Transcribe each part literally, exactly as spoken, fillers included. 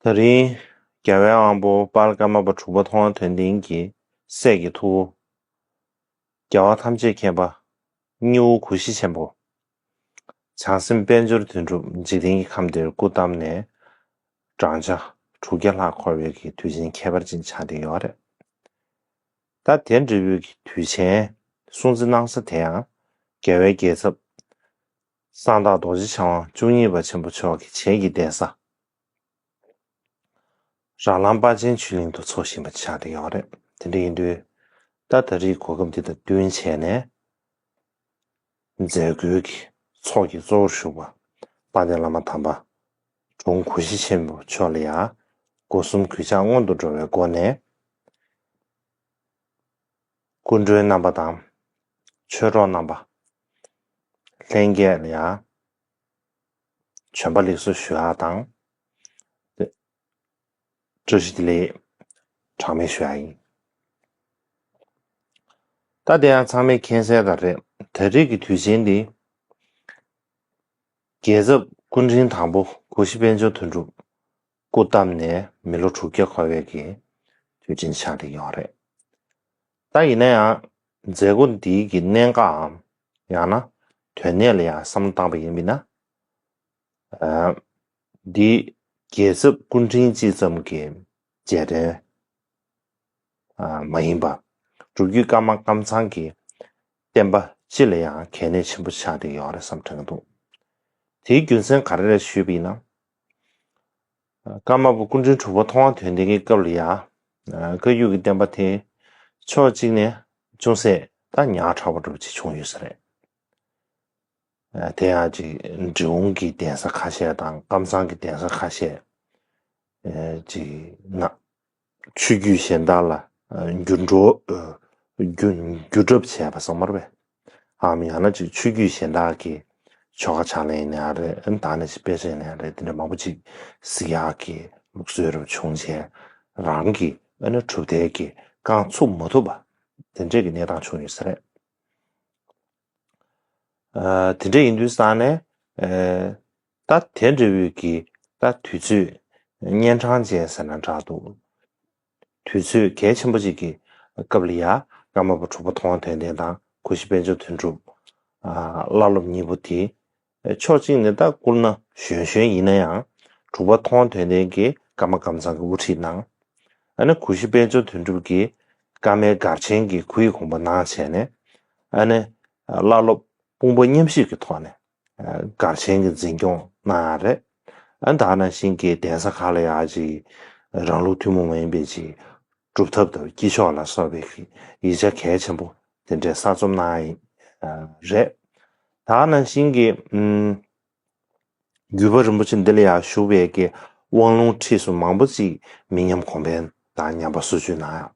ད་རིང་རྒྱལ་བའི་དབང་པོ་དཔལ་ཀརྨ་པ་དྲུག་པ་ཐུབ་དབང་དོན་ལྡན་གྱི་སྲས་ཀྱི་ཐུ་བོ། རྒྱལ་བ་ཐམས་ཅད་མཁྱེན་པ་སྙི་བོ་གུ་ཤྲི་ཆེན་པོ། བྱང་སེམས་དཔལ་འབྱོར་དོན་གྲུབ་འཇིག་རྟེན་གྱི་ཁམས་འདིར་སྐུ་བལྟམས་ནས། བགྲང་བྱ་དྲུག་བརྒྱ་ལྷག་འཁོར་བའི་གི་དུས་ཆེན་ཁྱད་པར་ཅན་ཆགས་བསྡད་ཡོད་རེད། ད་དེ་འབྲེལ་བའི་གི་དུས་ཆེན་སྲུང་བརྩི་གནང་ས་དེ་ཡང་རྒྱལ་བའི་རྒྱལ་ཚབ་གསང་བདག་རྡོ་རྗེ་འཆང་དབང་བཅུ་གཉིས་པ་ཆེན་པོ་མཆོག་གི་བྱེས་ཀྱི་གདན་ས། རང་ལམ་དཔལ་ཆེན་ཆོས་གླིང་དུ་འཚོགས་བཞིན་པ་ཆགས་བསྡད་ཡོད་རེད། དེ་འདྲ་ཡིན་དུས། ད་ད་རེས་གོ་སྐབས་འདི་དང་བསྟུན་བྱས་ནས། མཛད་སྒོའི་གི་ཚོགས་ཀྱི་གཙོ་བོར་བཞུགས་པ། དཔལ་ལྡན་བླ་མ་དམ་པ། དྲུང་གུ་ཤྲི་ཆེན་པོ་མཆོག་ལ་ཡང་སྒོ་གསུམ་གུས་ཕྱག་སྔོན་དུ་འགྲོ་བའི་སྒོ་ནས། སྐུ་མགྲོན་རྣམ་པ་དང་། ཆོས་གྲོགས་རྣམ་པ། ལྷན་རྒྱས་ལ་ཡང་། བྱོན་པ་ལེགས་སོ་ཞུ་ཡག་དང་། བཀྲ་ཤིས་བདེ་ལེགས་གྲངས་མེད་ཞུ་ཡག་ཡིན། ད་དེ་ཡང་ཚང་མས་མཁྱེན་གསལ་ལྟར་རེད། ད་རེས་ཀྱི་དུས་ཆེན་འདི། རྒྱལ་ཚབ་སྐུ་ཕྲེང་དང་པོ་གུ་ཤྲི་དཔལ་འབྱོར་དོན་གྲུབ། སྐུ་བལྟམས་ནས་མི་ལོ་དྲུག་བརྒྱ་འཁོར་བའི་གི་དུས་ཆེན་ཆགས་བསྡད་ཡོད་རེད། ད་ཡིན་ན་ཡང་མཛད་སྒོ་འདིའི་གི་གནད་འགག་གམ། ཡང་ན་དོན་གནད་ལ་ཡང་བསམ་བློ་བཏང་པ་ཡིན་པ་ཡིན་ན། ཨ། འདི་རྒྱལ་ཚབ་སྐུ་ཕྲེང་གཅིག་ཙམ་གྱི་རྗེས་དྲན་མ་ཡིན་པ། སྒྲུབ་བརྒྱུད་ཀརྨ་ཀམ་ཚང་གི་བསྟན་པ་སྤྱི་ལ་ཡང་གལ་གནད་ཆེན་པོ་ཆགས་བསྡད་ཡོད་རེད་བསམ་དྲན་གྱི་འདུག་དེའི་རྒྱུ་མཚན་ག་རེ་རེད་ཞུས་པ་ཡིན་ན། ཀརྨ་པ་སྐུ་ཕྲེང་དྲུག་པ་ཐུབ་དབང་དོན་ལྡན་གྱི་སྐབས་ལ་ཡང་། བཀའ་བརྒྱུད་ཀྱི་བསྟན་པ་དེ་ཕྱོགས་གཅིག་ནས་ཅུང་ཟད་ད་ཉག་ཕྲ་བ་འདྲ་པོ་ཅིག་བྱུང་ཡོད་ས་རེད། དེ་ཡང་ཅིག་འབྲི་གུང་གི་གདན་ས་ཁ་ཤས་དང་ཀམ་ཚང་གི་གདན་ས་ཁ་ཤས། ཅིག་ན། ཆོས་བརྒྱུད་གཞན་དག་ལ་འགྱུར་འགྲོ། འགྱུར་འགྱུར་གྲབས་བྱས་པ་ཚང་མ་རེད་པས། ཨམ་ཡང་ན་ཅིག་ཆོས་བརྒྱུད་གཞན་དག་གི་ཆོ་ག་ཕྱག་ལེན་ཡིན་ནའང་རེད། ད་ནི་ཅིག་དཔེ་ཆ་ཡིན་ནའང་རེད། དེ་འདྲ་མང་པོ་ཅིག་གཟིགས་ཡག་གི་ལུགས་སྲོལ་རབ་བྱུང་བྱས། རང་གི་ཨ་ནི་གྲུབ་མཐའི་གི་རྐང་ཚུགས་མ་ཐུབ་པ། དེ་འདྲས་ཀྱི་གནས་སྟངས་བྱུང་ཡོད་ས་རེད། ཨ། དེ་འདྲ་ཡིན་དུས་ཙང་ནས། ཨ། ད་དེ་འདྲ་བའི་གི་ད་དུས་ཚོད་གཉན་འཕྲང་ཅན་ཟེར་ན་འདྲ་འདུག་དུས་ཚོད་གལ་ཆེན་པོ་ཅིག་གི་སྐབས་ལ་ཡ། ཀརྨ་པ་དྲུག་པ་ཐུབ་དབང་དོན་ལྡན་དང་གུ་ཤྲི་དཔལ་འབྱོར་དོན་གྲུབ། ཨ། བླ་སློབ་གཉིས་པོ་དེ། ཕྱོགས་གཅིག་ནས་ད་སྐུ་ན་གཞོན་གཞོན་ཡིན་ན་ཡང་། དྲུག་པ་ཐུབ་དབང་དོན་ལྡན་གྱིས་ཀརྨ་ཀམ་ཚང་གི་དབུ་ཁྲིད་གནང་། ཨ་ནི་གུ་ཤྲི་དཔལ་འབྱོར་དོན་གྲུབ་ཀྱིས་ཀརྨའི་སྒར་ཆེན་གྱི་གུ་ཡི་དགོངས་པ་གནང་བྱས་ནས། ཨ་ནི་བླ་སློབ་དཔུང་པ་མཉམ་གཤིབ་ཀྱི་ཐོག་ནས་སྒར་ཆེན་གྱི་འཛིན་སྐྱོང་གནང་ཡག་རེད། ཨ་ནི་ད་ག་ནང་བཞིན་གྱི་གདན་ས་ཁག་ལ་ཡ་ཅིག་རང་ལུགས་ཐུན་མོང་མ་ཡིན་པའི་ཅིག་སྒྲུབ་ཐབས་དང་དཀྱིལ་ཆོག་ལ་སོགས་པའི་ཡིག་ཆ་གལ་ཆེན་པོ་དེ་འདྲའི་གསར་རྩོམ་གནང་ཡག་རེད། ད་ག་ནང་བཞིན་གྱི། ཨུམ། བརྒྱུད་པ་རིན་པོ་ཆེ་འདི་ལ་ཡང་བཞུགས་པའི་གི་དབང་ལུང་ཁྲིད་གསུམ་མང་པོ་ཅིག་མི་ཉམས་གོང་འཕེལ་དང་ཉམས་པ་སོར་ཆུད་གནང་ཡག་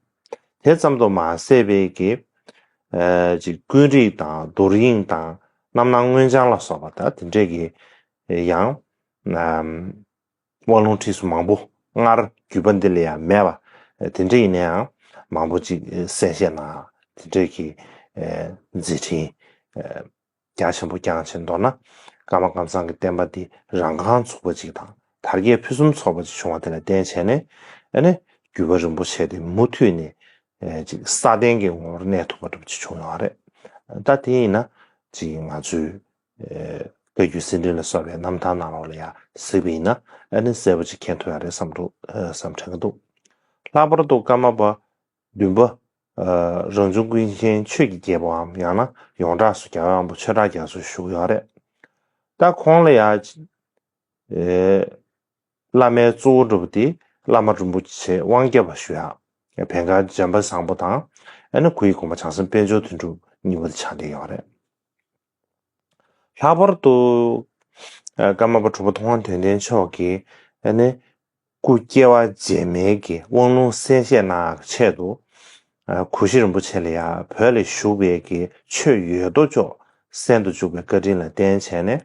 དེ་ཙམ་དུ་མ་ཟད་པའི་གི། ཨ། ཅིག་ཀུན་རིག་དང་རྡོར་དབྱིངས་དང་རྣམ་སྣང་མངོན་བྱང་ལ་སོགས་པ་ད་དེ་འདྲས་ཀྱི་ཡང་། ཨམ། དབང་ལུང་ཁྲིད་གསུམ་མང་པོ་སྔར་བརྒྱུད་པ་འདི་ལ་ཡང་མེད་པ། དེ་འདྲ་ཡིན་ན་ཡང་མང་པོ་ཅིག་གསན་བཞེས་གནང་ཡག་དེ་འདྲས་ཀྱི། ཨ། མཛད་འཕྲིན། ཨ། རྒྱ་ཆེན་པོ་བསྐྱངས་བྱས་མདོར་ན། ཀརྨ་ཀམ་ཚང་གི་བསྟན་པ་འདི་རང་རྐང་ཚུགས་པ་ཅིག་དང་དར་རྒྱས་ཕུན་སུམ་ཚོགས་པ་ཅིག་བྱུང་བ་དེ་ལ་བརྟེན་བྱས་ནས། ཨ་ནི་བརྒྱུད་པ་རིན་པོ་ཆེ་དེ་མུ་མཐུད་ནས། ཨ། ཅིག་སྲ་བརྟན་གྱི་ངོ་བོར་གནས་ཐུབ་པ་འདྲ་པོ་ཅིག་བྱུང་ཡོད་རེད། ད་དེ་ཡིན་ན་ཅིག་ང་ཚོའི། ཨ། བཀའ་བརྒྱུད་གསེར་ཕྲེང་ལ་སོགས་པའི་རྣམ་ཐར་ནང་ལོགས་ལ་ཡང་གཟིགས་པ་ཡིན་ན། ཨ་ནི་གསལ་པོ་ཅིག་མཁྱེན་ཐུབ་ཡག་རེད་བསམ་འདུག་ཨ། བསམ་དྲན་གྱི་འདུག་ལྷག་པར་དུ་ཀརྨ་པ་བདུན་པ། ཨ། རང་བྱུང་ཀུན་མཁྱེན་ཆོས་ཀྱི་རྒྱལ་པོའམ་ཡང་ན་ཡོངས་གྲགས་སུ་རྒྱལ་བའི་དབང་པོ་ཆོས་གྲགས་རྒྱ་མཚོ་བཞུགས་ཡོད་རེད། ད་ཁོང་ལ་ཡང་། ཨེ། བླ་མའི་གཙོ་བོ་འདྲ་པོ་དེ་བླ་མ་རིན་པོ་ཆེ་དབང་རྒྱལ་བ་ཞུ་ཡག་བན་སྒར་འཇམ་དཔལ་བཟང་པོ་དང་། ཨ་ནི་གུ་ཡི་དགོངས་པ་བྱང་སེམས་དཔལ་འབྱོར་དོན་གྲུབ་གཉིས་པོ་དེ་ཆགས་བསྡད་ཡོད་རེད། ལྷག་པར་དུ། ཨ། ཀརྨ་པ་དྲུག་པ་ཐུབ་དབང་དོན་ལྡན་མཆོག་གིས། ཨ་ནི། སྐུ་སྐྱེ་བ་རྗེས་མའི་གི་དབང་ལུང་གསན་བཞེས་གནང་ཡག་ཆེད་དུ། ཨ། གུ་ཤྲི་རིན་པོ་ཆེ་ལ་ཡང་བོད་ལ་བཞུགས་པའི་གི་ཆོས་ཡོད་དོ་ཅོག་གསན་དུ་བཅུག་པའི་བཀའ་དྲིན་ལ་བརྟེན་བྱས་ནས།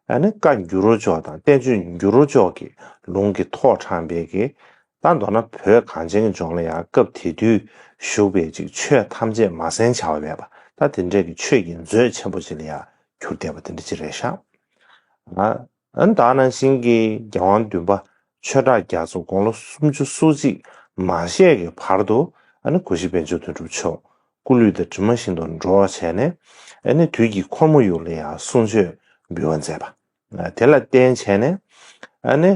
ཨ་ནི་བཀའ་འགྱུར་རོ་ཅོག་དང་བསྟན་བཅོས་འགྱུར་རོ་ཅོག་གི་ལུང་གིས་ཐོག་དྲངས་པའི་གི། ད་མདོར་ན་བོད་གངས་ཅན་གྱི་ལྗོངས་ལ་ཡང་སྐབས་དེ་དུས་བཞུགས་པའི་ཅིག་ཆོས་ཐམས་ཅད་མ་གསན་བྱ་བ་མེད་པ། ད་དེ་འདྲའི་གི་ཆོས་ཀྱི་མཛོད་ཆེན་པོ་ཅིག་ལ་ཡང་གྱུར་བསྡད་པ་དེ་འདྲ་ཅིག་རེད་ཤག་ཨ། ཨ་ནི་ད་ག་ནང་བཞིན་གྱི་རྒྱལ་དབང་བདུན་པ་ ཆོས་གྲགས་རྒྱ་མཚོ་དགུང་ལོ་སུམ་ཅུ་སོ་གཅིག་མ་བཞེས་ཀྱི་བར་དུ་ཨ་ནི་གུ་ཤྲི་དཔལ་འབྱོར་དོན་གྲུབ་མཆོག་སྐུ་ལུས་དང་གྲིབ་མ་བཞིན་དུ་འགྲོགས་བྱས་ནས། ཨ་ནི་དུས་ཀྱི་འཁོར་མོ་ཡུག་ལ་ཡང་གསུང་ཆོས་འབུལ་བ་མཛད་པ། དེ་ལ་བརྟེན་བྱས་ནས། ཨ་ནི་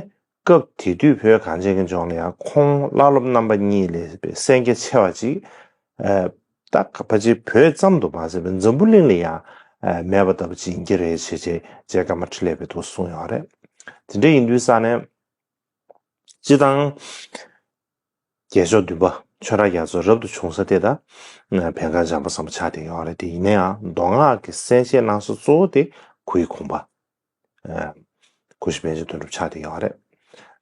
སྐབས་དེ་དུས་བོད་གངས་ཅན་གྱི་ལྗོངས་ལ་ཡང་ཁོང་བླ་སློབ་རྣམ་པ་གཉིས་ལས་གསན་རྒྱ་ཆེ་བ་ཅིག་ཨ་ད་ཕལ་ཆེར་བོད་ཙམ་དུ་མ་ཟད་པའི་འཛམ་བུ་གླིང་ལ་ཡང་ཨ་མེད་པ་ལྟ་བུ་ཅིག་ཡིན་གྱི་རེད་ཅེས་ཅེས་རྗེ་ཀརྨ་འཕྲིན་ལས་པས་འདུག་གསུངས་ཡོད་རེད། དེ་འདྲ་ཡིན་དུས་ཙང་ནས། སྤྱིར་བཏང་རྒྱལ་མཆོག་བདུན་པ་ཆོས་གྲགས་རྒྱ་མཚོ་རབ་ཏུ་བྱུང་ས་དེ་ད་བན་སྒང་བྱམས་པ་ཟམ་པ་ཆགས་བསྡད་ཡོད་རེད། དེ་ཡིན་ན་ཡང་མདོ་སྔགས་ཀྱི་གསན་བཞེས་གནང་ས་གཙོ་བོ་དེ་གུ་ཡི་གུང་པ། ཨ་གུ་ཤྲི་དཔལ་འབྱོར་དོན་གྲུབ་ཆགས་བསྡད་ཡོད་རེད།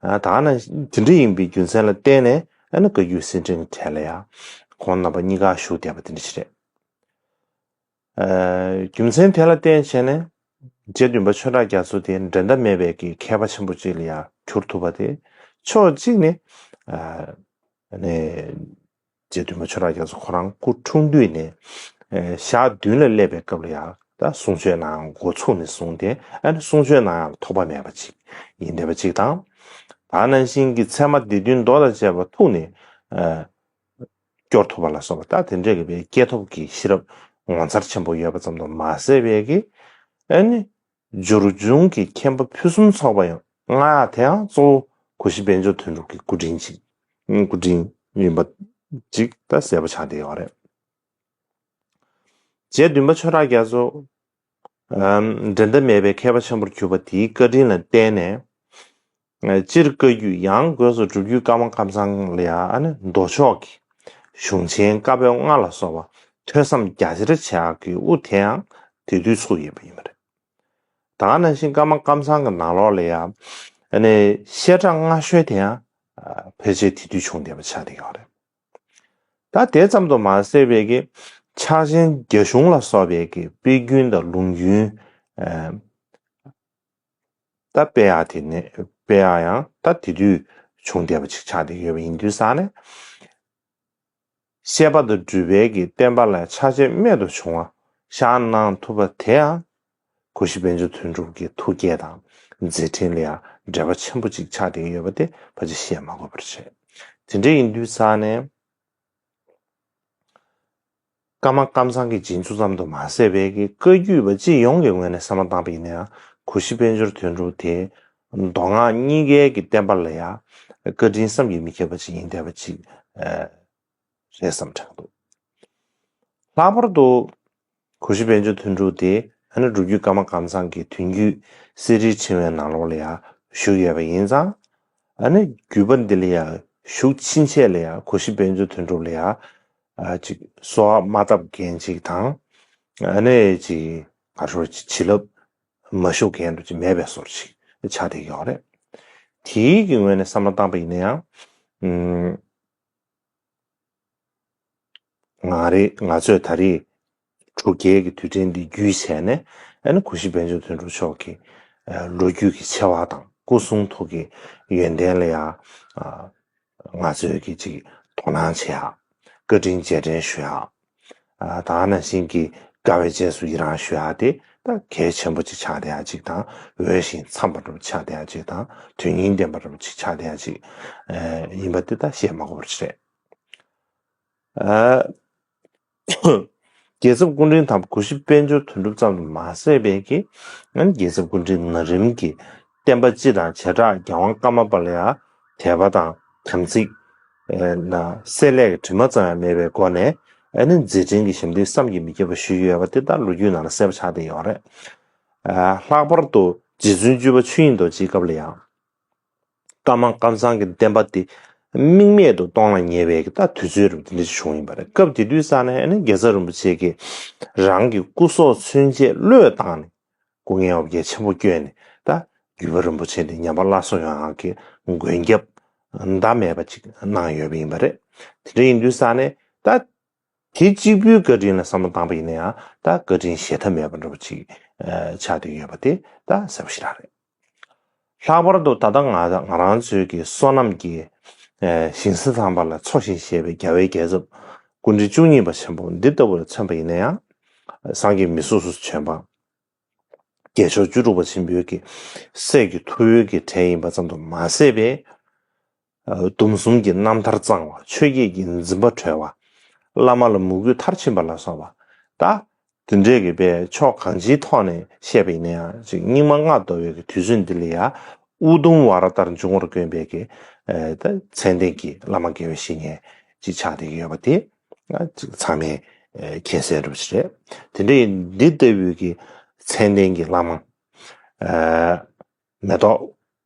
ཨ་ད་ནི་དེ་འདྲ་ཡིན་པའི་རྒྱུ་མཚན་ལ་བརྟེན་ནས། ཨ་ནི་བཀའ་བརྒྱུད་སེ་འབྲས་གྲས་ལ་ཡང་ཁོང་རྣམ་པ་གཉིས་ཀ་བཞུགས་བསྡད་པ་དེ་འདྲ་ཞིག་རེད། ཨ་རྒྱུ་མཚན་དེ་ལ་བརྟེན་བྱས་ནས་རྗེ་བདུན་པ་ཆོས་གྲགས་རྒྱ་མཚོ་དེ་འགྲན་ཟླ་མེད་པའི་གི་མཁས་པ་ཆེན་པོ་ཅིག་ལ་ཡང་གྱུར་ཐུབ་པ་དེ། ཕྱོགས་གཅིག་ནས་ཨ་ནི་རྗེ་བདུན་པ་ཆོས་གྲགས་རྒྱ་མཚོ་ཁོ་རང་སྐུ་འཁྲུངས་དུས་ནས་ཨ་ཞག་བདུན་ལ་སླེབས་པའི་སྐབས་ལ་ཡང་ད་གསུང་ཆོས་གནང་འགོ་ཚུགས་ནས་བཟུང་སྟེ། ཨ་ནི་གསུང་ཆོས་གནང་ཡག་ལ་ཐོགས་པ་མེད་པ་ཅིག་ཡིན་བསྡད་པ་ཅིག་དང་། ད་ནང་བཞིན་གྱི་ཚད་མ་སྡེ་བདུན་མདོ་དང་བཅས་པ་ཐུགས་ནས་ཨ་སྐྱོར་ཐུབ་པ་ལ་སོགས་པ། ད་དེ་འདྲ་གི་བའི་སྐྱེས་ཐོབ་ཀྱི་ཤེས་རབ་ངོ་མཚར་ཆེན་པོ་ཡོད་པ་ཙམ་དུ་མ་ཟད་པའི་གི། ཨ་ནི་སྦྱོར་བྱུང་གི་མཁྱེན་པ་ཕུན་སུམ་ཚོགས་པ་ཡང་མངའ་ཡག་དེའང་གཙོ་བོ་གུ་ཤྲི་དཔལ་འབྱོར་དོན་གྲུབ་ཀྱི་སྐུ་དྲིན་ཅིག་སྐུ་དྲིན་ཡིན་པ་ཅིག་ད་གསལ་པོ་ཆགས་བསྡད་ཡོད་རེད། རྗེ་བདུན་པ་ཆོས་གྲགས་རྒྱ་མཚོ་ཨམ་འགྲན་ཟླ་མེད་པའི་མཁས་པ་ཆེན་པོར་གྱུར་པ་དེའི་བཀའ་དྲིན་ལ་བརྟེན་ནས། སྤྱིར་བཀའ་བརྒྱུད། ཡང་སྒོས་སུ་སྒྲུབ་བརྒྱུད་ཀརྨ་ཀཾ་ཚང་ལ་ཡང་ཨ་ནི་མདོ་ཕྱོགས་ཀྱི་གཞུང་ཆེན་བཀའ་པོད་ལྔ་ལ་སོགས་པ་ཐོས་བསམ་རྒྱ་ཆེར་བྱེད་ཡག་གི་དབུ་དེའང་དེ་དུས་ཚུགས་ཡོད་པ་ཡིན་པ་རེད། ད་ག་ནང་བཞིན་ཀརྨ་ཀཾ་ཚང་གི་ནང་ལོགས་ལ་ཡང་ཨ་ནི་བཤད་གྲྭ་སྔ་ཤོས་དེ་ཡང་ཕལ་ཆེར་དེ་དུས་བྱུང་བསྡད་པ་ཆགས་བསྡད་ཡོད་རེད། ད་དེ་ཙམ་དུ་མ་ཟད་པའི་གི་ཕྱག་ཆེན་རྒྱ་གཞུང་ལ་སོགས་པའི་གི་དཔེ་རྒྱུན་དང་ལུང་རྒྱུན། ཨ་ད་དཔེ་ཡག་དེ་ནས་དཔེ་ཡག་ཡང་ད་དེ་དུས་བྱུང་བསྡད་པ་ཅིག་ཆགས་བསྡད་ཡོད་པ་ཡིན་དུས་ཙང་ནས། བཤད་པ་དང་སྒྲུབ་པའི་གི་བསྟན་པ་ལ་ཕྱག་རྗེས་རྨད་དུ་བྱུང་བ་བཞག་གནང་ཐུབ་པ་དེའང་གུ་ཤྲི་དཔལ་འབྱོར་དོན་གྲུབ་ཀྱི་ཐུགས་བསྐྱེད་དང་མཛད་འཕྲིན་ལ་ཡང་འབྲེལ་བ་ཆེན་པོ་ཅིག་ཆགས་བསྡད་ཡོད་པ་དེ་ཕལ་ཆེར་བཤད་མ་དགོས་པར་བྱས། དེ་འདྲ་ཡིན་དུས་ཙང་ནས། ཀརྨ་ཀཾ་ཚང་གི་རྗེས་འཇུག་ཙམ་དུ་མ་ཟད་པའི་གི་བཀའ་བརྒྱུད་པ་སྤྱི་ཡོངས་ཀྱི་ངོས་ནས་བསམ་བློ་བཏང་པ་ཡིན་ན་ཡང་། གུ་ཤྲི་དཔལ་འབྱོར་དོན་གྲུབ་དེ་མདོ་སྔགས་གཉིས་ཀའི་གི་བསྟན་པ་ལ་ཡང་བཀའ་དྲིན་བསམ་གྱིས་མི་ཁྱབ་པ་ཅིག་ཡིན་བསྡད་པ་ཅིག་ཨ་རེད་བསམ་དྲན་འདུག་ལྷག་པར་དུ་གུ་ཤྲི་དཔལ་འབྱོར་དོན་གྲུབ་དེ་ཨ་ནི་སྒྲུབ་བརྒྱུད་ཀརྨ་ཀཾ་ཚང་གི་དོན་བརྒྱུད་གསེར་རིའི་ཕྲེང་བའི་ནང་ལོགས་ལ་ཡང་བཞུགས་ཡོད་པ་ཡིན་ཙང་། ཨ་ནི་བརྒྱུད་པ་འདི་ལ་ཡང་ཞུགས་ཕྱིན་ཆད་ལ་ཡང་གུ་ཤྲི་དཔལ་འབྱོར་དོན་གྲུབ་ལ་ཡང་ཨ་ཅིག་གསོལ་བ་མ་བཏབ་མཁན་ཅིག་དང་། ཨ་ནི་ཅིག་ག་རེ་ཟེར། ཅིག་བྱིན་རླབས་མ་ཞུགས་མཁན་འདྲ་ཅིག་མེད་པའི་བཟོ་འདྲ་ཅིག་ཆགས་བསྡད་ཡོད་རེད། དེའི་གི་ངོས་ནས་བསམ་བློ་བཏང་པ་ཡིན་ན་ཡང་། ཨུམ། ང་རེ་ང་ཚོས་ད་རེས་དྲུག་བརྒྱའི་གི་དུས་དྲན་འདི་བརྒྱུད་བྱས་ནས། ཨ་ནི་གུ་ཤྲི་དཔལ་འབྱོར་དོན་གྲུབ་མཆོག་གི་ཨ་ལོ་རྒྱུས་ཀྱི་ཆེ་བ་དང་སྐུ་གསུང་ཐུགས་ཀྱི་ཡོན་ཏན་ལ་ཡང་ཨ་ང་ཚོས་ཀྱི་ཅིག་དོ་སྣང་བྱེད་ཡག་བཀའ་དྲིན་རྗེས་དྲན་ཞུ་ཡག་ཨ་ད་ག་ནང་བཞིན་གྱི་དགའ་བའི་རྗེས་སུ་ཡི་རང་ཞུ་ཡག་དེ་ད་གལ་ཆེན་པོ་ཅིག་ཆགས་བསྡད་ཡག་ཅིག་དང་། འོས་ཤིང་འཚམས་པ་འདྲ་པོ་ཆགས་བསྡད་ཡག་ཅིག་དང་། དོན་སྙིང་ལྡན་པ་འདྲ་པོ་ཅིག་ཆགས་བསྡད་ཡག་ཅིག་ཨ་ཡིན་པ་དེ་ད་བཤད་མ་དགོས་པ་རེད། ཨ་རྒྱལ་ཚབ་སྐུ་ཕྲེང་དང་པོ་གུ་ཤྲི་དཔལ་འབྱོར་དོན་གྲུབ་ཙམ་དུ་མ་ཟད་པའི་གི་ཨ་ནི་རྒྱལ་ཚབ་སྐུ་ཕྲེང་ན་རིམ་གྱི་བསྟན་པ་སྤྱི་དང་བྱེ་བྲག་རྒྱལ་དབང་ཀརྨ་པ་ལ་ཡང་དད་པ་དང་དམ་ཚིག་ཨ་ན་བསྲེ་བསླད་ཀྱི་དྲི་མ་ཙམ་ཡང་མེད་པའི་སྒོ་ནས། ཨ་ནི་མཛད་འཕྲིན་གྱི་ཞབས་འདེགས་བསམ་གྱིས་མི་ཁྱབ་པ་ཞུས་ཡོད་པ་དེ་ད་ལོ་རྒྱུས་ནང་ལ་གསལ་པོ་ཆགས་བསྡད་ཡོད་རེད། ཨ་ལྷག་པར་དུ་རྗེ་བཙུན་བཅུ་པ་ཆོས་དབྱིངས་རྡོ་རྗེའི་སྐབས་ལ་ཡང་། ཀརྨ་ཀཾ་ཚང་གི་བསྟན་པ་དེ་རྨེག་མེད་དུ་གཏོང་ལ་ཉེ་བའི་ད་དུས་ཚོད་རུ་དེ་འདྲ་ཞིག་བྱུང་ཡིན་པ་རེད། སྐབས་དེ་དུས་ཙང་ནས་ཨ་ནི་རྒྱལ་ཚབ་རིན་པོ་ཆེ་གིས་རང་གི་སྐུ་སྲོག་ཚུན་ཆད་བློས་བཏང་ནས་སྐུ་ངལ་འོ་བརྒྱལ་ཆེན་པོ་བསྐྱོན་ནས། ད་བརྒྱུད་པ་རིན་པོ་ཆེ་འདི་ཉམས་པ་སླར་གསོ་ཡོང་ཡག་གི་མགོན་སྐྱབས་ཟླ་མེད་པ་ཅིག་གནང་ཡོད་པ་ཡིན་པ་རེད། དེ་འདྲ་ཡིན་དུས་ཙང་ནས་ད། དེ་གཅིག་པུའི་བཀའ་དྲིན་ལ་བསམ་བློ་བཏང་པ་ཡིན་ན་ཡང་། ད་བཀའ་དྲིན་གཞལ་ཐབས་མེད་པ་འདྲ་པོ་ཅིག་ཨ་ཆགས་བསྡད་ཡོད་པ་དེ་ད་གསལ་པོ་ཞེ་དྲག་རེད། ལྷག་པར་དུ་ད་ལྟ་ང་ང་རང་ཚོའི་གི་བསོད་ནམས་ཀྱི་ཨ་ཞིང་ས་ཐང་པ་ལ་འཚོ་ཞིང་གཞེས་པའི་རྒྱལ་བའི་རྒྱལ་ཚབ་སྐུ་ཕྲེང་བཅུ་གཉིས་པ་ཆེན་པོ་འདི་ལྟ་བུ་ལ་མཚོན་པ་ཡིན་ན་ཡང་། སངས་རྒྱས་མི་སོ་སོ་བྱོན་པ། རྒྱལ་མཆོག་བཅུ་དྲུག་པ་ཆེན་པོའི་གི་སྲས་ཀྱི་ཐུ་བོའི་གི་གྲས་ཡིན་པ་ཙམ་དུ་མ་ཟད་པའི་ སྡོམ་གསུམ་གྱི་རྣམ་ཐར་གཙང་བ། ཆོས་བརྒྱད་ཀྱི་འཛིན་པ་གྲོལ་བ། བླ་མ་ལ་མོས་གུས་མཐར་ཕྱིན་པ་ལ་སོགས་པ། ད་དེ་འདྲས་ཀྱི་པའི་ཕྱོགས་གང་ཅིའི་ཐོག་ནས་བཤད་པ་ཡིན་ན་ཡང་ཅིག་རྙིང་མ་སྔ་དར་བའི་གི་དུས་ཚོད་འདི་ལ་ཡང་ཨུ་དུམ་ཝ་ར་ཏར་འབྱུང་བར་དཀོན་པའི་གི་ད་མཚན་ལྡན་གྱི་བླ་མ་དགེ་བའི་བཤེས་གཉེན་ཅིག་ཆགས་བསྡད་ཀྱི་ཡོད་པ་དེ་ཅིག་ཚང་མས་མཁྱེན་གསལ་འདྲ་པོ་ཞིག་རེད། དེ་འདྲ་ཡིན་འདི་ལྟ་བུའི་གི་མཚན་ལྡན་གྱི་བླ་མ། མེ་ཏོག་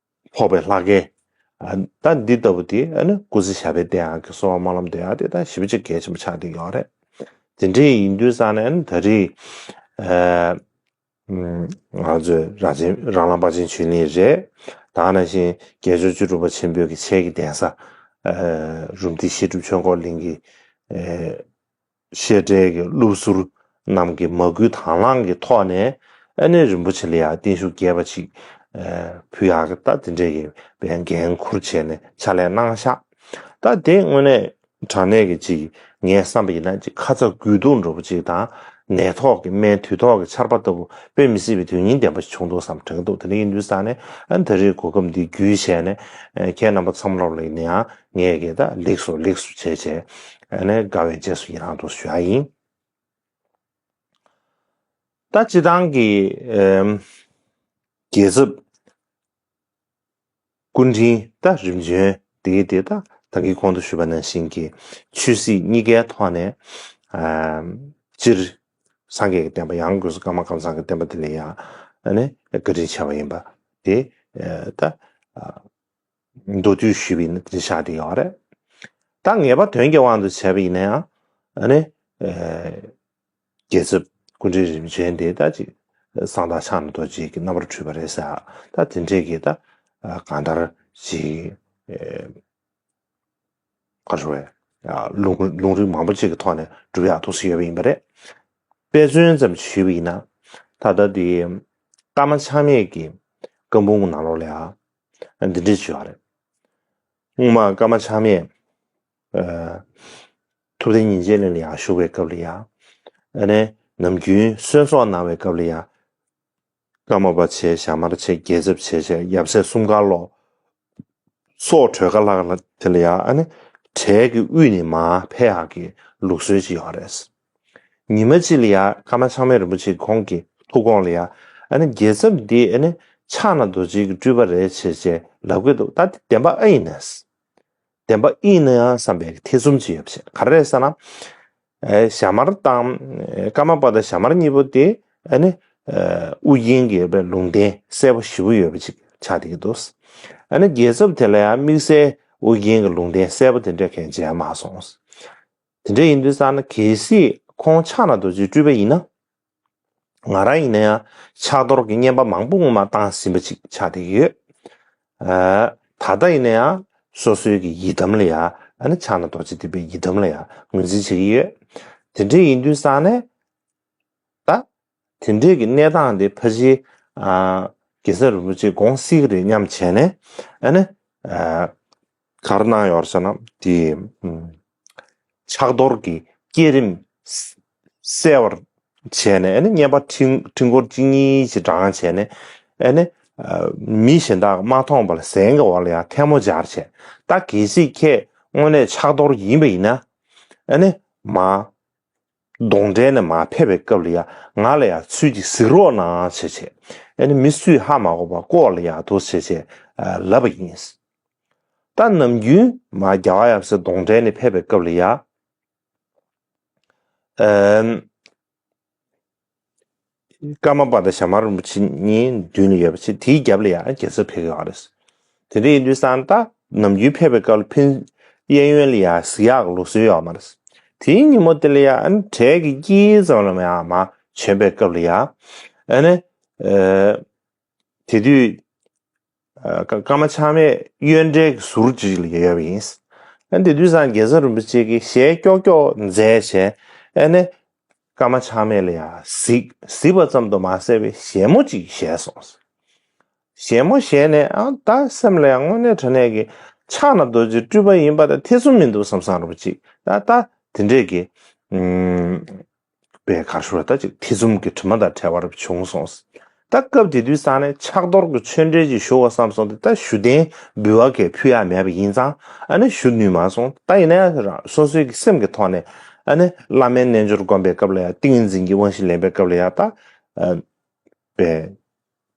ཕོག་པའི་ལྷ་སྐལ། ད་འདི་ལྟ་བུ་དེ་ཨ་ནི་སྐུ་ཚེ་ཞབས་པད་བརྟན་ཡག་གི་གསོལ་བ་སྨོན་ལམ་འདེབས་ཡག་དེ་ད་ཞེ་པོ་ཅིག་གལ་ཆེན་པོ་ཆགས་བསྡད་ཡོད་རེད། དེ་འདྲའི་ཡིན་དུས་ཙང་ནས་ཨ་ནི་ད་རེས་ང་ཚོའི་རང་བཙན་རང་ལམ་པར་ཆེན་ཆོས་གླིང་རེད། ད་ག་ནང་བཞིན་རྒྱལ་མཆོག་ཆོས་གྲུབ་པ་ཆེན་པོའི་གི་ཆེད་ཀྱི་གདན་ས་རུམ་བཏེག་བཤད་སྒྲུབ་ཆོས་འཁོར་གླིང་གི་བཤད་གྲྭའི་གི་སློབ་ཟུར་རྣམས་ཀྱི་མ་བསྐུལ་དང་བླངས་ཀྱི་ཐོག་ནས་ཨ་ནི་རིན་པོ་ཆེ་ལ་ཡང་བརྟན་བཞུགས་རྒྱས་པ་ཅིག་ཕུལ་ཡག་གི་ད་དེ་འདྲའི་གི་འགན་འཁུར་བྱས་ནས་ཕྱག་ལས་གནང་ཤག་ད་དེ་དངོས་གནས་དྲང་གནས་ཀྱི་ཅིག་ངས་བསམ་པ་ཡིན་ན་ཅིག་ཁ་ཚ་དགོས་གཏུགས་འདྲ་པོ་ཅིག་དང་ནད་ཐོག་གི་སྨན་དུས་ཐོག་གི་ཆར་པ་ལྟ་བུ་དཔེ་མི་སྲིད་པའི་དོན་སྙིང་ལྡན་པ་ཞིག་བྱུང་འདུག་བསམ་དྲན་གྱི་འདུག་དེ་འདྲ་ཡིན་དུས་ཙང་ནས་ཨ་ནི་ད་རེས་གོ་སྐབས་འདི་བརྒྱུད་བྱས་ནས་ཁྱེད་རྣམ་པ་ཚང་མ་ལོག་ལ་ཡིན་ན་ཡང་། ངས་ཀྱིས་ད་ལེགས་སོ་ལེགས་སོ་བྱས་བྱས་ཨ་ནི་དགའ་བའི་རྗེས་སུ་ཡི་རང་དུ་ཞུ་ཡ་ཡིན། ད་སྤྱི་བཏང་གི་ཨེམ་རྒྱལ་ཚབ་སྐུ་ཕྲེང་ད་རིམ་བྱོན་དེ་གི་དེ་ད་ད་གིན་གོང་དུ་ཞུས་པ་ནང་བཞིན་གྱི་ཆོས་སྲིད་གཉིས་ཀའི་ཐོག་ནས་ཨེམ་སྤྱིར་སངས་རྒྱས་ཀྱི་བསྟན་པ་ཡང་སྒོས་སུ་ཀརྨ་ཀཾ་ཚང་གི་བསྟན་པ་དེ་ལ་ཡང་ཨ་ནི་བཀའ་དྲིན་ཆེ་བ་ཡིན་པ་དེ་ཨེ་ད་ཨ། མདོར་བསྡུས་ཞུས་པ་ཡིན་ན་དེ་ཆགས་བསྡད་ཡོད་རེད། ད་ངེས་པ་དོན་གྱི་དབང་དུ་བྱས་པ་ཡིན་ན་ཡང་ཨ་ནི་རྒྱལ་ཚབ་སྐུ་ཕྲེང་རིམ་བྱོན་དེ་ད་ཅིག་གསང་བདག་ཕྱག་ན་རྡོ་རྗེ་གི་རྣམ་པར་འཕྲུལ་པ་རེད་ཟེར། ད་དེ་འདྲས་ཀྱི་ད་གང་ལྟར་ཅིག་ག་རེ་ཟེར་བས་ལུང་ལུང་རིགས་མང་པོ་ཅིག་གི་ཐོག་ནས་སྒྲུབ་ཡག་ཐུགས་སུ་ཡོད་པ་ཡིན་པ་རེད། དཔེ་མཚོན་ཙམ་ཞུས་པ་ཡིན་ན་ད་ལྟ་དེ་ཀརྨ་ཆགས་མེད་ཀྱི་བཀའ་འབུམ་ནང་ལོགས་ལ་ཡང་འདི་འདྲས་བརྗོད་ཡོད་རེད། སྔོན་མ་ཀརྨ་ཆགས་མེད་ཨ་ཐུབ་བསྟན་ཉིན་བྱེད་གླིང་ལ་ཡང་བཞུགས་པའི་སྐབས་ལ་ཡང་ཨ་ནི་ནམ་རྒྱུན་གསོལ་ཚོགས་གནང་བའི་སྐབས་ལ་ཡང་། ཀརྨ་པ་བྱས། ཞྭ་དམར་བྱས། རྒྱལ་ཚབ་བྱས་བྱས། ཡབ་སྲས་གསུམ་ཀ་ལོག་སོགས་གྲོལ་ཁ་ལ་ལ་དེ་ལ་ཡང་ཨ་ནི་གྲལ་གྱི་དབུས་ནས་མར་ཕེབས་ཡག་གི་ལུགས་སྲོལ་ཅིག་ཡོད་རེད། ཉི་མ་གཅིག་ལ་ཡང་ཀརྨ་ཆགས་མེད་རིན་པོ་ཆེ་ཁོང་གི་ཐུགས་དགོངས་ལ་ཡང་ཨ་ནི་རྒྱལ་ཚབ་འདི་ཨ་ནི་ཕྱག་ན་རྡོ་རྗེ་གི་སྤྲུལ་པ་རེད་བྱས་བྱས་ལབ་ཀྱི་འདུག་ད་དེ་བདེན་པ་ཨེ་ཡིན་ན། བདེན་པ་ཨེ་ཡིན་ན་ཡང་བསམ་པའི་ཐེ་ཚོམ་ཅིག་ཡོད་པ་བྱས། ག་རེ་རེད་ཟེར་ན། ཨེ་ཞྭ་དམར་དང་ཀརྨ་པ་དང་ཞྭ་དམར་གཉིས་པོ་དེ་ཨ་ནི་ཨེ་ཨུ་རྒྱན་གྱི་ལུང་བསྟན་གསལ་པོ་ཞེ་པོ་ཡོད་པ་ཅིག་ཆགས་བསྡད་ཀྱི་འདུག་ཨ་ནི་རྒྱལ་ཚབ་དེ་ལ་ཡང་དམིགས་བསལ་ཨུ་རྒྱན་གྱི་ལུང་བསྟན་གསལ་པོ་དེ་འདྲ་གང་མཇལ་མ་སོང་། དེ་འདྲ་ཡིན་དུས་ཙང་ན་གལ་སྲིད་ཁོང་ཕྱག་ན་རྡོ་རྗེའི་སྤྲུལ་པ་ཡིན་ན། ང་རང་ཡིན་ན་ཡང་ཕྱག་རྡོར་གྱི་བསྙེན་པ་མང་པོ་སྔོན་མ་བཏང་ཟིན་པ་ཅིག་ཆགས་བསྡད་ཀྱི་ཡོད། ཨ་ད་ལྟ་ཡིན་ན་ཡང་སོ་སོའི་གི་ཡི་དམ་ལ་ཡང་ཨ་ནི་ཕྱག་ན་རྡོ་རྗེ་ཐེག་པའི་ཡི་དམ་ལ་ཡང་ངོས་འཛིན་བྱེད་ཀྱི་ཡོད། དེ་འདྲ་ཡིན་དུས་ཙང་ནས་ད་དེ་འདྲའི་གི་གནས་སྟངས་དེ་ཕལ་ཆེར་ཨ་གེ་སར་རིན་པོ་ཆེ་དགོངས་སྲིད་ཀྱི་རེད་སྙམ་བྱས་ནས་ཨ་ནི་ཨ་ག་རེ་གནང་ཡོད་རེད་ཟེར་ན་དེ་ཕྱག་རྡོར་གྱི་བསྐྱེད་རིམ་གསལ་བར་བྱས་ནས་ཨ་ནི་བསྙེན་པ་ཕྲེང་ཕྲེང་སྐོར་གཅིག་གཉིས་ཤིག་བགྲངས་བྱས་ནས་ཨ་ནི་མི་གཞན་དག་མ་མཐོང་བར་གཟན་གྱི་འོག་ལ་ཡང་ཐལ་མོ་སྦྱར་བྱས། ད་གལ་སྲིད་ཁྱེད་དངོས་གནས་ཕྱག་རྡོར་ཡིན་པ་ཡིན་ན་ཨ་ནི་མ། གདོང་གྲལ་ནས་མར་ཕེབས་པའི་སྐབས་ལ་ཡང་ང་ལ་ཡང་ཚུར་ཅིག་གཟིགས་རོགས་གནང་བྱས་བྱས། ཨ་ནི་མི་སུས་ཧ་མ་གོ་བར་ལྐོག་ལ་ཡང་འདུག་བྱས་བྱས་ལབ་པ་ཡིན། ད་ནམ་རྒྱུན་མར་རྒྱལ་བ་ཡབ་སྲས་གདོང་གྲལ་ནས་ཕེབས་པའི་སྐབས་ལ་ཡང་། ཨ་ཀརྨ་པ་དང་ཞྭ་དམར་རིན་པོ་ཆེ་གཉིས་མདུན་ལ་ཡོད་པ་བྱས་དེའི་རྒྱབ་ལ་ཡང་རྒྱལ་ཚབ་ཕེབས་ཀྱི་ཡོད་རེད། དེ་འདྲ་ཡིན་དུས་ཙང་ད་ནམ་རྒྱུན་ཕེབས་པའི་སྐབས་ལ་ཕན་གཡས་གཡོན་ལ་ཡང་གཟིགས་ཡག་ལུགས་སྲོལ་ཡོད་མ་རེད། དེའི་ཉིན་མོ་དེ་ལ་ཡང་ཨ་ནི་གྲལ་གྱི་དཀྱིལ་ཙམ་ལ་ཡང་མར་བྱོན་པའི་སྐབས་ལ་ཡང་ཨ་ནི་དེ་དུས་ཀ་ཀརྨ་ཆགས་མེད་གཡོན་གྲལ་གྱི་ཟུར་ཅིག་ལ་ཡོད་པ་ཡིན། ཨ་ནི་དེ་དུས་ཙང་རྒྱལ་ཚབ་རིན་པོ་ཆེ་གིས་ཞལ་ཀྱོག་ཀྱོག་མཛད་བྱས་ཨ་ནི། ཀརྨ་ཆགས་མེད་ལ་ཡང་གཟིགས་གཟིགས་པ་ཙམ་དུ་མ་ཟད་པའི་ཞལ་མོ་གཅིག་བཞད་སོང་། ཞལ་མོ་བཞད་ནས་ཨ་ད་སེམས་ལ་ཡང་དངོས་གནས་དྲང་གནས་ཀྱི་ཕྱག་ན་རྡོ་རྗེ་སྤྲུལ་པ་ཡིན་པ་དང་ཐེ་ཚོམ་མི་འདུག་བསམ་བསམ་རུ་གཅིག་ད་ད་དེ་འདྲས་ཀྱི་ཨུམ་པའི་གར་ཤོར་ད་ཅིག་ཐེ་ཚོམ་གྱི་དྲི་མ་དང་བྲལ་བ་རུ་བྱུང་སོང་། ད་སྐབས་དེ་དུས་ཙང་ནས་ཕྱག་རྡོར་གྱི་ཆོས་འབྲེལ་ཅིག་ཞུ་བ་བསམ་སོང་སྟེ། ད་ཞུ་རྟེན་འབུལ་བ་གས་ཕུལ་ཡ་མེད་པ་ཡིན་ཙང་ཨ་ནི་ཞུ་ནུས་མ་སོང་། ད་ཡིན་ན་ཡང་རང་སོ་སོའི་གི་སེམས་ཀྱི་ཐོག་ནས་ཨ་ནི་བླ་མའི་རྣལ་འབྱོར་བསྒོམ་པའི་སྐབས་ལ་ཡང་ཏིང་ངེ་འཛིན་གྱི་དབང་བཞི་ལེན་པའི་སྐབས་ལ་ཡང་ད་ཨ་པའི་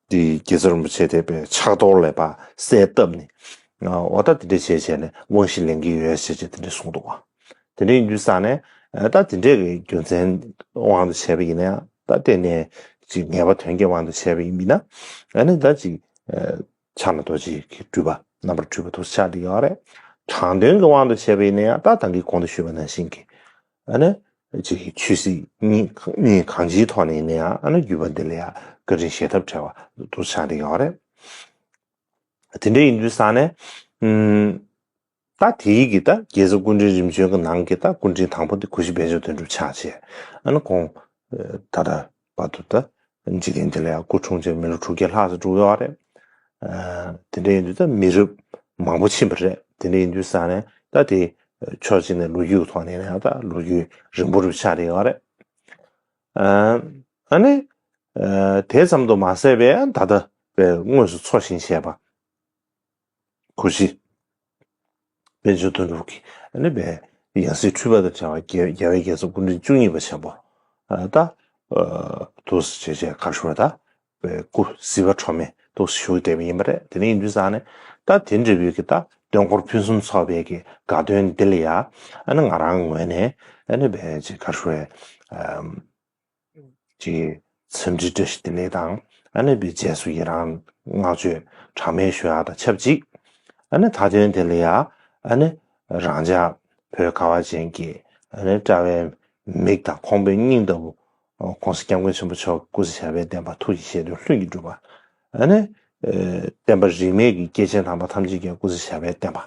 འདི་རྗེ་བཙུན་རིན་པོ་ཆེ་དེ་པའི་ཕྱག་རྡོར་ལས་པ་གསལ་བཏབ་ནས། འོ་ད་དེ་འདྲ་བྱས་བྱས་ནས་དབང་བཞི་ལེན་གྱི་ཡོད་ཟེར་བྱས་དེ་འདྲ་གསུངས་འདུག་བ། དེ་འདྲ་ཡིན་དུས་ཙང་ནས་ད་དེ་འདྲའི་གི་རྒྱུ་མཚན་དབང་དུ་བྱས་པ་ཡིན་ན་ཡང་། ད་དེ་ནས་ཅིག་ངེས་པ་དོན་གྱི་དབང་དུ་བྱས་པ་ཡིན་ན། ཨ་ནི་ད་ཅིག་ཕྱག་ན་རྡོ་རྗེ་གི་སྤྲུལ་པ་རྣམ་པར་སྤྲུལ་པ་དུ་ཆགས་བསྡད་ཡོད་རེད། དྲང་དོན་གྱི་དབང་དུ་བྱས་པ་ཡིན་ན་ཡང་། ད་ད་གིན་གོང་དུ་ཞུས་པ་ནང་བཞིན་གྱི་ཨ་ནི་ཅིག་ཆོས་སྲིད་གཉིས་གཉིས་གང་ཅིའི་ཐོག་ནས་ཡིན་ན་ཡང་། ཨ་ནི་བརྒྱུད་པ་འདི་ལ་ཡང་བཀའ་དྲིན་གཞལ་ཐབས་བྲལ་བ་དུ་ཆགས་བསྡད་ཡོད་རེད། དེ་འདྲ་ཡིན་དུས་ཙང་ནས་ཨུམ། ད་དེའི་གི་ད་རྒྱལ་ཚབ་སྐུ་ཕྲེང་རིམ་བྱོན་གྱི་ནང་གི་ད་སྐུ་ཕྲེང་དང་པོ་དེ་གུ་ཤྲི་དཔལ་འབྱོར་དོན་གྲུབ་ཆགས་བྱས། ཨ་ནི་ཁོང་ད་ལྟ་བར་དུ་ད་འཇིག་རྟེན་འདི་ལ་ཡང་སྐུ་འཁྲུངས་བྱས་མི་ལོ་དྲུག་བརྒྱ་ལྷག་ཙམ་འགྲོ་ཡོད་རེད། དེ་འདྲ་ཡིན་དུས་ད་མི་རབས་མང་པོ་ཕྱིན་པ་རེད། དེ་འདྲ་ཡིན་དུས་ཙང་ནས་ད་དེ་ཕྱོགས་གཅིག་ནས་ལོ་རྒྱུས་ཀྱི་ཐོག་ནས་ཡང་ད་ལོ་རྒྱུས་རིང་པོ་རུ་ཆགས་བསྡད་ཡོད་རེད། ཨ་ནི་དེ་ཙམ་དུ་མ་ཟད་པའི་ད་ལྟ་བའི་དངོས་སུ་འཚོ་ཞིང་གཞེས་པ་གུ་ཤྲི་དཔལ་འབྱོར་དོན་གྲུབ་ཀྱིས་ཨ་ནི་བའི་ཡང་སྲིད་འཁྲུལ་པ་དང་བྲལ་བ་རྒྱལ་རྒྱལ་བའི་རྒྱལ་ཚབ་སྐུ་ཕྲེང་བཅུ་གཉིས་པ་ཆེན་པོ་ད་དུ་བྱས་བྱས་ག་ཞུ་བ་ད་བའི་སྐུ་གཟི་བ་འཕྲོག་མེད་དུ་བཞུགས་བསྡད་པ་ཡིན་པ་རེད། དེ་ནས་ཡིན་དུས་ཙང་ནས་ད་དེ་འདྲ་བའི་གི་ད་སྟོན་འཁོར་ཕུན་སུམ་ཚོགས་པའི་གི་དགའ་སྟོན་འདི་ལ་ཡ་ཨ་ནི་ང་རང་ངོས་ནས་ཨ་ནི་བའི་ཅིག་ག་ཞུ་བའི་ཅིག་འཚམས་འདྲི་བཀྲ་ཤིས་བདེ་ལེགས་དང་། ཨ་ནི་བའི་རྗེས་སུ་ཡི་རང་བསྔགས་བརྗོད་གྲངས་མེད་ཞུ་ཡག་དང་ཆབས་ཅིག་ཨ་ནི་མཐའ་དོན་དེ་ལ་ཡ་ཨ་ནི་རང་ཅག་བོད་ཁ་བ་ཅན་གྱི་ཨ་ནི་དཔྲལ་བའི་མིག་དང་ཁོང་པའི་སྙིང་ལྟ་བུ་༸གོང་ས་༸སྐྱབས་མགོན་ཆེན་པོ་མཆོག་སྐུ་ཚེ་ཞབས་པད་བརྟན་པ། ཐུགས་ཀྱི་བཞེད་དོན་ལྷུན་གྱིས་གྲུབ་པ། ཨ་ནི་བསྟན་པ་རིས་མེད་ཀྱི་སྐྱེས་ཆེན་དམ་པ་ཐམས་ཅད་ཀྱང་སྐུ་ཚེ་ཞབས་པད་བརྟན་པ།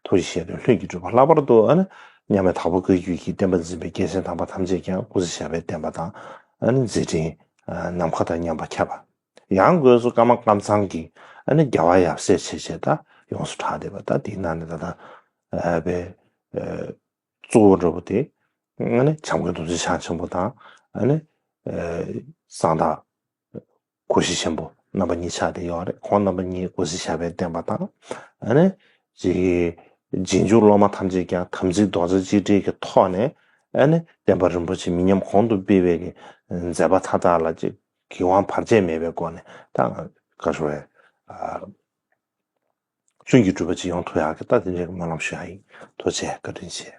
ཐུགས་ཀྱི་བཞེད་དོན་ལྷུན་གྱིས་གྲུབ་པ། ལྷག་པར་དུ་ཨ་ནི་མཉམ་མེད་དྭགས་པོ་བཀའ་བརྒྱུད་ཀྱི་བསྟན་པ་འཛིན་པའི་སྐྱེས་ཆེན་དམ་པ་ཐམས་ཅད་ཀྱང་སྐུ་ཚེ་ཞབས་པད་བརྟན་པ་དང་། ཨ་ནི་མཛད་འཕྲིན་ནམ་མཁའ་དང་མཉམ་པར་ཁྱབ་པ། ཡང་སྒོས་སུ་ཀརྨ་ཀམ་ཚང་གིས་ཨ་ནི་རྒྱལ་བ་ཡབ་སྲས་བྱས་བྱས་ད་ཡོངས་སུ་གྲགས་བསྡད་པ། ད་དེའི་ནང་ནས་ད་ལྟ་བའི་གཙོ་བོ་འདྲ་པོ་དེ་ཨ་ནི་བྱམས་མགོན་རྡོ་རྗེ་འཆང་ཆེན་པོ་དང་། ཨ་ནི་གསང་བདག་གུ་ཤྲི་ཆེན་པོ་རྣམ་པ་གཉིས་ཆགས་བསྡད་ཡོད་རེད། ཁོང་རྣམ་པ་གཉིས་སྐུ་ཚེ་ཞབས་པད་བརྟན་པ་དང་། ཨ་ནི་ཅིག་རྗེས་འཇུག་སློབ་མ་ཐམས་ཅད་ཀྱང་དམ་ཚིག་རྡོག་རྩ་གཅིག་སྒྲིལ་གྱི་ཐོག་ནས་ཨ་ནི་བསྟན་པ་རིན་པོ་ཆེ་མི་ཉམས་གོང་དུ་སྤེལ་བའི་གི་མཛད་པ་མཐའ་དག་ལ་ཅིག་གི་དབང་བར་ཆད་མེད་པའི་སྒོ་ནས་ད་ག་ཞུ་བའི་ལྷུན་གྱིས་གྲུབ་པ་ཅིག་ཡོང་ཐུབ་ཡག་གི་ད་དེ་འདྲའི་སྨོན་ལམ་ཞུ་ཡག་ཡིན། ཐུགས་རྗེ་ཆེ། བཀའ་དྲིན་ཆེ།